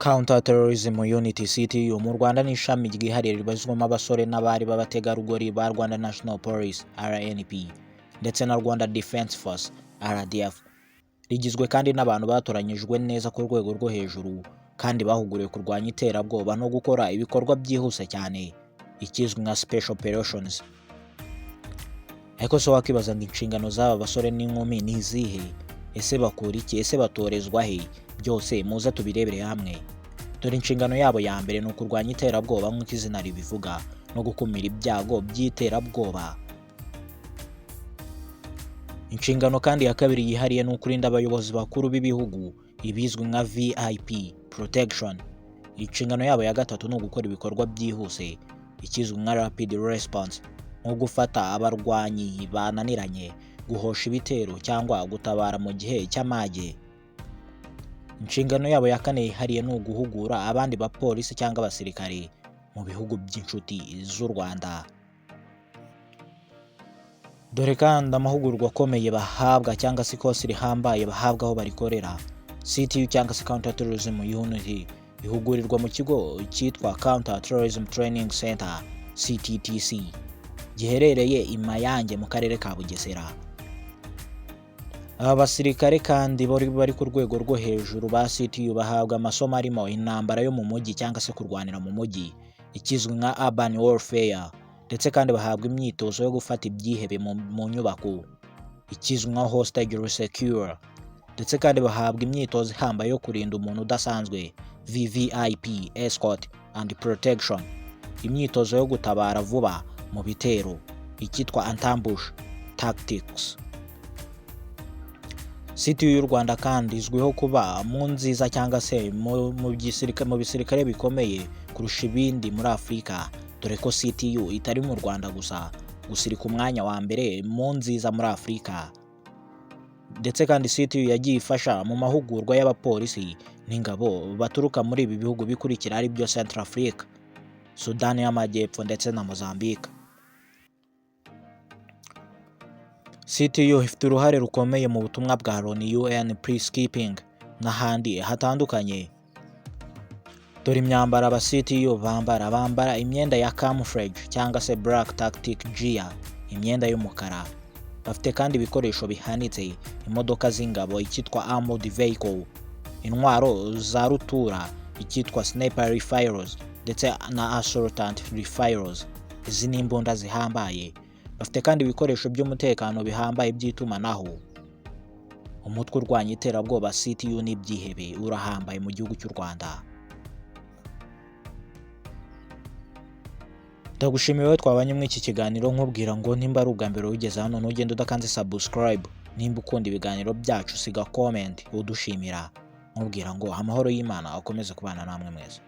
Counter Terrorism Unit (CTU) mu Rwanda ni ishami ryihariye ribarizwamo abasore n'abari b'abategarugori ba Rwanda National Police (RNP) ndetse na Rwanda Defence Force (RDF). Rigizwe kandi n'abantu batoranyijwe neza ku rwego rwo hejuru kandi bahuguriwe kurwanya iterabwoba no gukora ibikorwa byihuse cyane, ikizwi nka Special Operations. Ariko se wakwibaza ngo inshingano z'aba basore n'inkumi ni izihe? Ese bakora iki? Ese batorezwa he? Byose muze tubirebere hamwe. Dore inshingano yabo ya mbere ni ukurwanya iterabwoba nk'uko izina ribivuga, no gukumira ibyago by'iterabwoba. Inshingano kandi ya kabiri yihariye ni ukurinda abayobozi bakuru b'ibihugu, ibizwi nka VIP protection. Inshingano yabo ya gatatu ni ugukora ibikorwa byihuse, ikizwi nka rapid response, nko gufata abarwanyi bananiranye, guhosha ibitero cyangwa gutabara mu gihe cy'amage. Inshingano yabo ya kane yihariye ni uguhugura abandi bapolisi cyangwa abasirikare mu bihugu by'inshuti z'u Rwanda. Dore kandi amahugurwa akomeye bahabwa cyangwa se ikosi rihambaye bahabwa aho barikorera. CTU cyangwa se Counter Terrorism Unit ihugurirwa mu kigo cyitwa Counter Terrorism Training Center (CTTC) giherereye i Mayange mu karere ka Bugesera. Aba basirikare kandi bari ku rwego rwo hejuru ba CTU bahabwa amasomo arimo intambara yo mu mujyi cyangwa se kurwanira mu mujyi, ikizwi nka urban warfare, ndetse kandi bahabwa imyitozo yo gufata ibyihebe mu nyubako, ikizwi nka hostage rescue, ndetse kandi bahabwa imyitozo ihambaye yo kurinda umuntu udasanzwe, VVIP escort and protection, imyitozo yo gutabara vuba mu bitero, icyitwa anti-ambush tactics. CTU y'u Rwanda kandi izwiho kuba mu nziza cyangwa se mu bisirikare bikomeye kurusha ibindi muri Afurika, dore ko CTU itari mu Rwanda gusa, gusa iri ku mwanya wa mbere mu nziza muri Afurika. Ndetse kandi CTU yagiye ifasha mu mahugurwa y'abapolisi n'ingabo baturuka muri ibi bihugu bikurikira, ari byo Centrafrique, Sudani y'Amajyepfo ndetse na Mozambique. CTU ifite uruhare rukomeye mu butumwa bwa Loni, UN Peacekeeping n'ahandi hatandukanye. Dore imyambaro aba CTU bambara: bambara imyenda ya camouflage cyangwa se black tactic gear, imyenda y'umukara. Bafite kandi ibikoresho bihanitse, imodoka z'ingabo, icyitwa armored vehicle, intwaro za rutura, icyitwa sniper rifles ndetse na assault rifles. Izi ni imbunda zihambaye. Bafite kandi ibikoresho by'umutekano bihambaye by'itumanaho. Umutwe urwanya iterabwoba CTU n'ibyihebe urahambaye mu gihugu cy'u Rwanda. Ndagushimiye wowe twabanye muri iki kiganiro, nkubwira ngo nimba ari ubwa mbere wigeze hano, ntugende udakanze subscribe. Nimba ukunda ibiganiro byacu, siga comment udushimira. Nkubwira ngo amahoro y'Imana akomeze kubana namwe mwese.